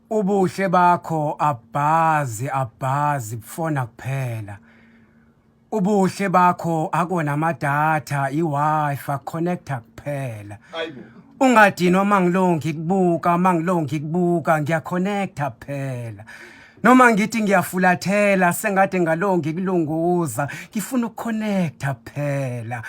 Ubuhle bakho abhazi abhazi bufona kuphela. Ubuhle bakho akona amadatha iWi-Fi connector kuphela. Ayibo. Ungadinwa mangilongi kubuka mangilongi kubuka ngiyaconnecta phela. Noma ngithi ngiyafulathela sengade ngalongi kulunguza ngifuna ukuconnecta phela.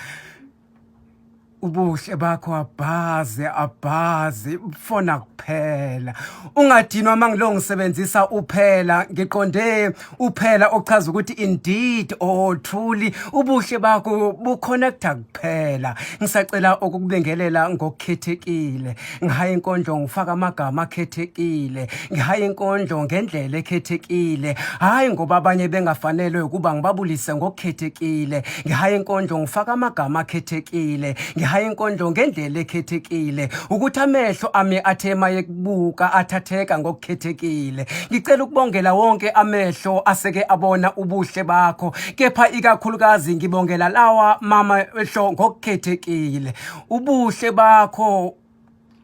Ubuhle bakho abhazi abhazi fona kuphela. Ungadinwa mangilo ngisebenzisa uphela ngiqonde uphela ochaza ukuthi indeed or truly ubuhle bakho buconnecta kuphela. Ngisacela ukukubingelela ngokukhethekile. Ngihaya inkondlo ngifaka amagama akhethekile. Ngihaya inkondlo ngendlela ekhethekile. Hayi ngoba abanye bengafanelwe ukuba ngibabulise ngokukhethekile. Ngihaya inkondlo ngifaka amagama akhethekile. Ngihaya inkondlo ngendlela ekhethekile. Ukuthi amehlo ami athe mayekubuka athatheka ngokukhethekile. Ngicela ukubongela wonke amehlo aseke abona ubuhle bakho. Kepha ikakhulukazi ngibongela lawa mama ehlo ngokukhethekile. Ubuhle bakho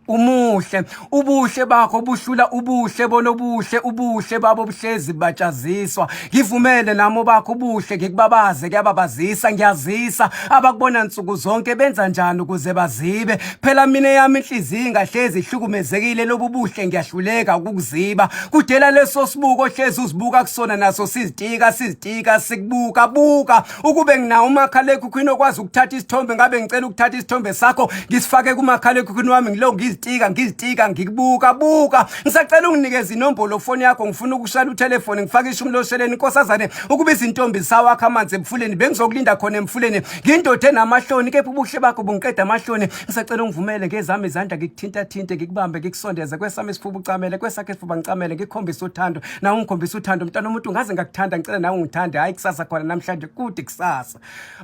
umuhle ubuhle bakho buhlula ubuhle bonobuhle ubuhle babo buhlezi batshaziswa ngivumele nami bakho ubuhle ngikubabaze kuyababazisa ngiyazisa abakubona nsuku zonke benza njani ukuze bazibe phela mina yami inhliziyo ingahlezi ihlukumezekile lobu buhle ngiyahluleka ukukuziba kudela leso sibuko hlezi uzibuka kusona naso sizitika sizitika sikubuka buka Ukube nginawo umakhalekhukhwini okwazi ukuthatha isithombe ngabe ngicela ukuthatha isithombe sakho ngisifake kumakhalekhukhwini wami ngilokhu ngizitika ngizitika ngikubuka buka. Ngisacela unginikeze inombolo foni yakho ngifuna ukushayela uthelefoni ngifake ishumi losheleni nkosazane ukuba izintombi zisawakha amanzi emfuleni bengizokulinda khona emfuleni ngindoda enamahloni kepha ubuhle bakho bungiqeda amahloni ngisacela ungivumele ngezami izandla ngikuthinta thinte ngikubambe ngikusondeze kwesami isifuba ucamele kwesakhe isifuba ngicamele ngikukhombise uthando nawe ungikhombisa uthando mntana umuntu ngaze ngakuthanda ngicela nawe ungithande hayi kusasa khona namhlanje kude kusasa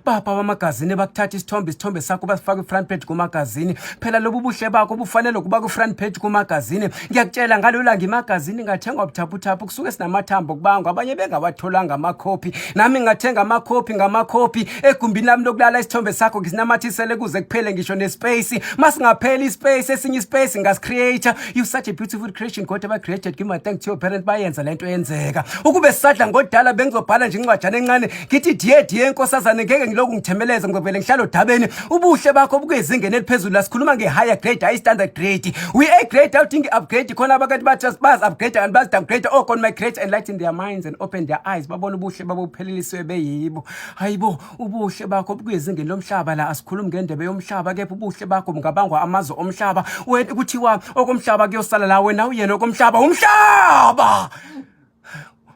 bapha abamagazini bakuthatha isithombe isithombe sakho basifaka i-front page kumagazini phela lobu buhle bakho bufanele ukuba ku-front page kumagazini ngiyakutshela ngalolu langa imagazini ingathengwa buthaphuthaphu kusuke sinamathambo kubangwa abanye bengawatholanga amakhophi nami ngingathenga amakhophi ngamakhophi egumbini lami lokulala isithombe sakho ngisinamathisele kuze kuphele ngisho nespace masingapheli ispace esinye ispace ngasicreate You such a beautiful creation God ever created. Give my thanks to your parents bayenza lento yenzeka. Ukube sadla ngodala bengizobhala nje incwajana encane ngithi dear dear nkosazane ngeke ngiloku ngithemeleze ngizovele ngihlale odabeni. Ubuhle bakho bukuyizingeni eliphezulu la sikhuluma nge higher grade high standard grade. We a grade out think upgrade khona abantu bathi bazi upgrade and bazi downgrade oh God my create enlighten their minds and open their eyes babona ubuhle babo buphelelisiwe beyibo. Hayibo Ubuhle bakho bukuyizingeni lomhlaba la asikhulumi ngendebe yomhlaba kepha ubuhle bakho bungabangwa amazwe omhlaba wena kuthiwa okomhlaba kuyosala la wena uyena okomhlaba umhlaba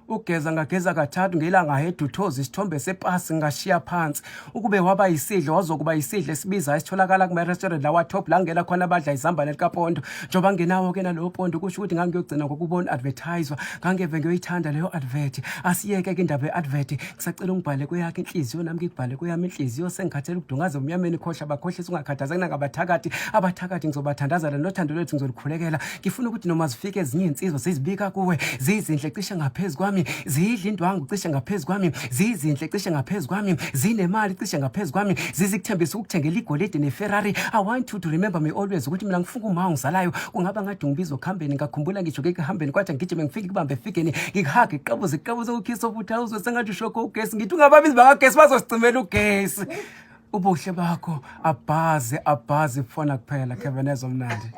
ugeza ngageza kathathu ngelanga heduthoza isithombe sepasi ngashiya phansi ukube waba yisidlo wazokuba yisidlo esibizayo esitholakala kuma-restaurant lawa top la ngena khona abadla izambane likapondo njengoba ngenawo ke nalowo pondo kusho ukuthi ngangiyogcina ngokubona advertiswa ngangeve ngiyoyithanda leyo advert asiyeke ke indaba ye-advert Ngisacela ungibhale kweyakho inhliziyo nami ngikubhale kweyami inhliziyo sengikhathele ukudungaza emnyameni khohla bakhohlisa ungakhathazeki nangabathakathi abathakathi ngizobathandazela nothando lwethu ngizolukhulekela ngifuna ukuthi noma zifike ezinye iy'nsizwa zizibika kuwe ziyizinhle cishe ngaphezu kwami ziyidla indwangu cishe ngaphezu kwami ziyizinhle cishe ngaphezu kwami zinemali cishe ngaphezu kwami zizikuthembisa ukukuthengela igolide neferrari i want you to remember me always ukuthi mina ngifuna uma ongizalayo kungaba ngathi ungibiza okuhambeni ngakhumbula ngisho ngikuhambeni kwathi ngigijime ngifike kubambe efikeni ngikuhage iqabuze iqabuze ukhisa obutha uzwe sengathi ushokho ugesi ngithi ungababizi bakagesi bazosicimela ugesi ubuhle bakho abhazi abhazi fona kuphela Kevin ezomnandi.